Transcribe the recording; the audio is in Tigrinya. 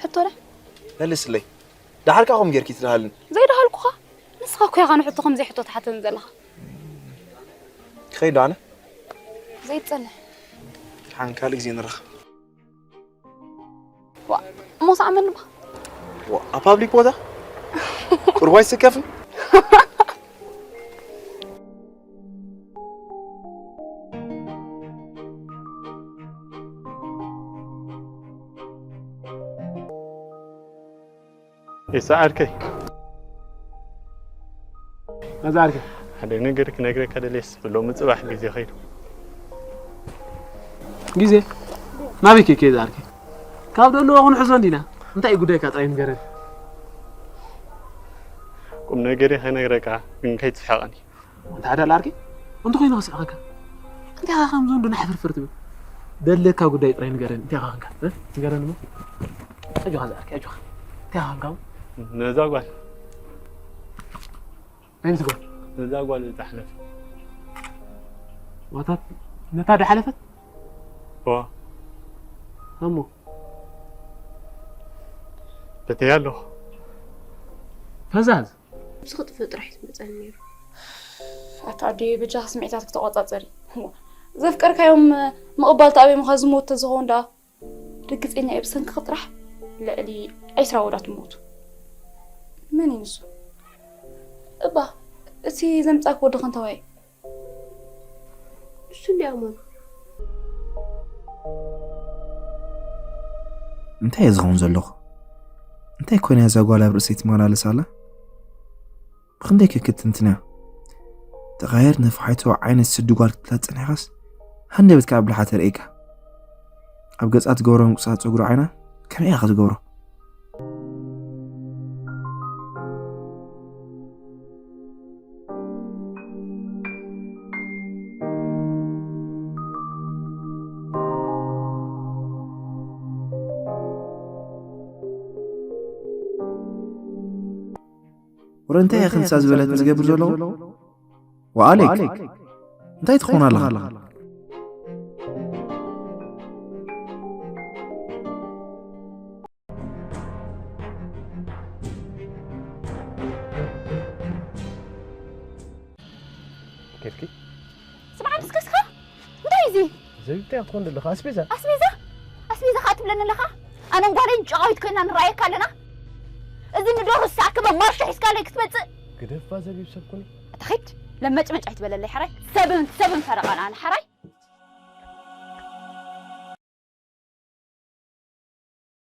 ሕቶለ መልስለይ። ደሓር ከኣ ከምኡ ጌርኪ ትደሃልን። ዘይደሃልኩኻ ንስኻ እኮ ኢኻ ንሕቶ ከም ዘይሕቶ ትሓተኒ ዘለኻ። ክኸይድ ዶ ኣነ? ዘይትጸንሕ። ሓን ካልእ ግዜ ንራኸብ። ዋ እሞ ሰኣመኒ እባ። ዋ ኣብ ፓብሊክ ቦታ ቁርባይ ስከፍን። ኢሳ ዓርከይ። መዛ ዓርከይ። ሓደ ነገር ክነግረካ ደልየስ ብሎሚ ጽባሕ ግዜ ኸይዱ። ግዜ ናበይ ከይከየ ዝዓርከይ? ካብ ደለዎ ክንሕዞ እንዲና። እንታይ እዩ ጉዳይካ ጥራይ ንገረኒ። ቁም ነገር እየ ክነግረካ ግን ከይትስሕቐኒ። እንታይ ዓዳ ዓርከይ? እንተኾይኑ ክስሕቐካ። እንታይ ኢኻ ከምዚ እንዱ ናሕፍርፍር ትብል? ደለካ ጉዳይ ጥራይ ንገረኒ። እንታይ ኢኻ ኸንካ? እ? ንገረኒ እሞ። ኣጆኻ ዝዓርከይ ኣጆኻ። እንታይ ኢኻ ኸንካ? ነዛ ጓል ኣይነት ጓል ነዛ ጓል ዝጠሓለፈ ዋታት ነታ ድሓለፈት ዋ እሞ በተያ ኣለኹ ፈዛዝ ብዚ ክጥፍእ ጥራሕ እዩ ዝመፀኒ ነይሩ። ኣታ ኣደይ በጃኻ ስምዒታት ክተቆፃፀሪ። ዘፍቀርካዮም ምቕባል ተኣብዮምኻ ዝሞት ተዝኸውን ደኣ ርግፀኛ እየ ብሰንክኺ ጥራሕ ልዕሊ ዒስራ ወዳት ሞቱ። መን እዩ ንሱ? እባ እቲ ዘምፃእኪ ወዲ ከንታዋይ እሱ እንዲያ ሞን እንታይ እየ ዝኸውን ዘለኹ? እንታይ ኮይና እዛ ጓል ኣብ ርእሰይ ትመላለስ ኣላ? ብኽንደይ ከ ክትንትንያ? ተቓየር ነፋሒቶ ዓይነት ስዲ ጓል ክትብላ ጸኒሕካስ ሃንደበት ከኣ ብልሓ ተርእየካ። ኣብ ገጻ ትገብሮ ምንቅስቓስ ጸጉሪ ዓይና ከመይ እያ ክትገብሮ? ወረ እንታይ እያ ክንሳ ዝበለት ዝገብር ዘለኹ? ወኣሌክ እንታይ ትኾን ኣለኻ? ኬፍኪ ስምዓ እስከ እስኻ እንታይ እዚ ዘቢብ እንታይ ክትኾን ዘለኻ ኣስቤዛ ኣስቤዛ ኣስቤዛ ኸኣ ትብለኒ ኣለኻ ኣነን ጓለይን ጨቓዊት ኮይና ንረኣየካ ኣለና እዚ ንደሩ ዝሰዓክበ ማርሾ ሒዝካለይ ክትመጽእ ግደፋ ዘቢብ ሰብ ኩኒ ኣታ ኺድ ለመጭመጭ ኣይትበለለይ ሓራይ ሰብን ሰብን ፈረቓና ኣነ ሓራይ